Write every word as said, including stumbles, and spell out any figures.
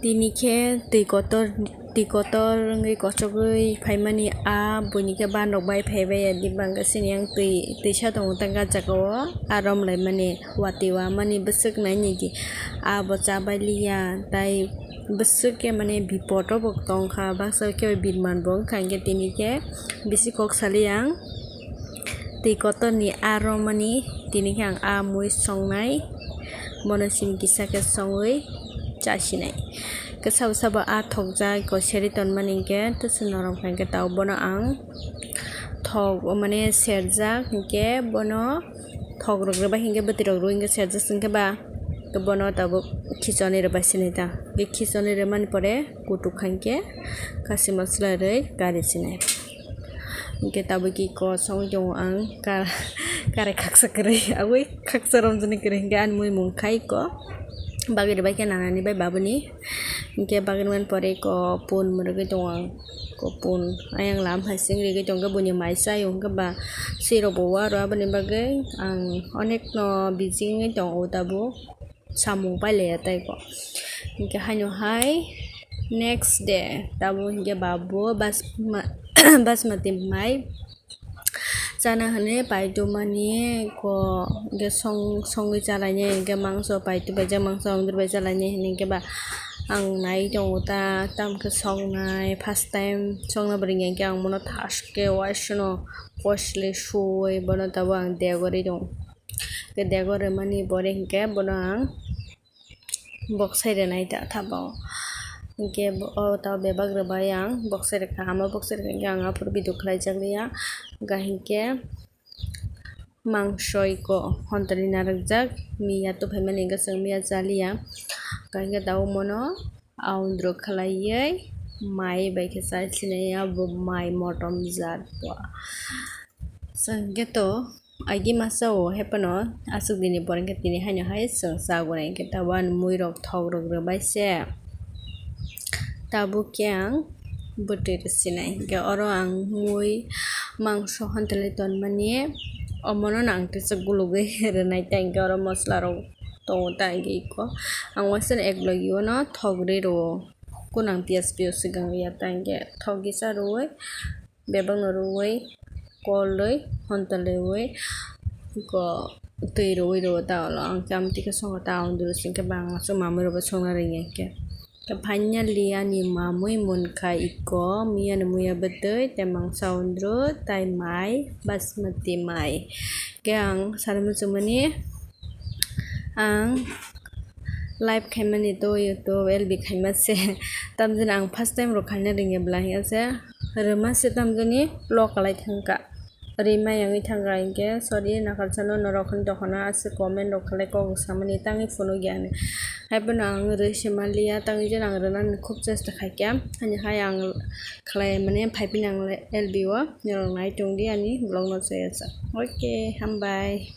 Tini khe twi kotor, twi kotor wngwi kochogwi phaimani a buini khe banrok bai phaibai ya di bangkha sini yang twi, twisa tongo tang a jaga o a romlaimani watwi wamani bwswk naini di a bo chabai liya tai bwswk khe mane bipot o bo tongkha baksa khe birman bo wngkha hwnkhe tini khe bisi kok sali ang. Twi kotorni a romani tini khe ang a mui songnai, bono sini kisa khe songwi chasinai. Khe sabo sabo a thokjak ko seri tonmani hinkhe tei se norom kha hinkhe tao bono ang thok mane serjak hinkhe bono thok rwgwi bai hinkhe bwtwi rok rwwi hinkhe serjak hinkhe ba bono tabuk khichoni rwbai sinai ta. Khichoni rwmani pore kutuk kha hinkhe kasi masla rwi gari sinai. Hinkhe tabuk iko songwi tongo ang kar-, karai khaksa kwrwi, abui khaksa romjani kwrwi hinkhe ani mui mung khai iko bagwi rwbai khe nanani bai babuni. Hinkhe bagwi rwmani pore iko pun mwrwgwi tongo ang, iko pun ayang lam hai sing rigwi tongkhe buini mai chai hinkhe ba sirok bo waro aboni bagwi ang onekno busy wngwi tongo tabuk. Samung pailaiya tei ko. Hinkhe haino hai next day tabuk hinkhe ba bo basma-, basmati mai chana hinwi paitwmani ko hinkhe song-, songwi chalainai hinkhe mangso paitwbaijak mangso amdurbai chalainai hinwi hinkhe ba ang nai tongo ta tamokhe songnai first time songna bo ringya hinkhe ang bono thaske uaisano koisle suwi bono tabuk ang degorwi tongo. Khe dego rwmani pore hinkhe bono ang boksai rwnai ta tabao. Hinkhe bo, o tao bebak rwbai ang boksai rwkha, ama boksai rwkha hinkhe ang aphuru video khlaijak liya. Ga hinkhe mangso iko hontoni narwkjak miya tuphaimani hinkhe chwng miya chaliya. Ga hinkhe tao mono aundro khlaiwi mai bai khe chai sinai ya bo mai motom jat bo. Chwng khe to agi masa o hephano aswk dini pore khe tini haino hai chwng chago nai khe tabuk ani mui rok thok rok rwbai se tabuk khe ang bwtwi rwsinai hinkhe oro ang mui mangso hontoni tonmani omono no ang tesa gulugwi rwnai ta hinkhe oro mosola rok tongo ta hinkhe iko ang waisa ek logi o no thok rwi rwo. Kunang piyas piyas swkang ya ta hinkhe thok kisa rwwi bebak no rwwi kolwi hontolwi ko twi rwwi rwo ta olo ang khe amtwi khe songo ta aundro singkhe bangma swk mamwi rwbo songna rwngya hinkhe. Finally ani mamwi munkha iko miyani muya bwtwi tei mangsa aundro tai mai basmati mai. Khe ang sana muchungmani ang live khaimani to YouTube L B khaima se tamjani ang first time rok khaina ringya bwla hiya se rwma se tamjani lo kalai thangkha. Rima yangwi thangkha hinkhe sorry nakarchano norok khani dokhano aswk comment rok khlai kok samani tangwi phunukya hinwi. Haiphano ang rwi se manliya tangwi jeno ang rwnani khub chesta khaikha. Haini hai ang khlai mane phaipini ang L B o norok nai tongdi ani vlog no chaya sa. Okay, hambai.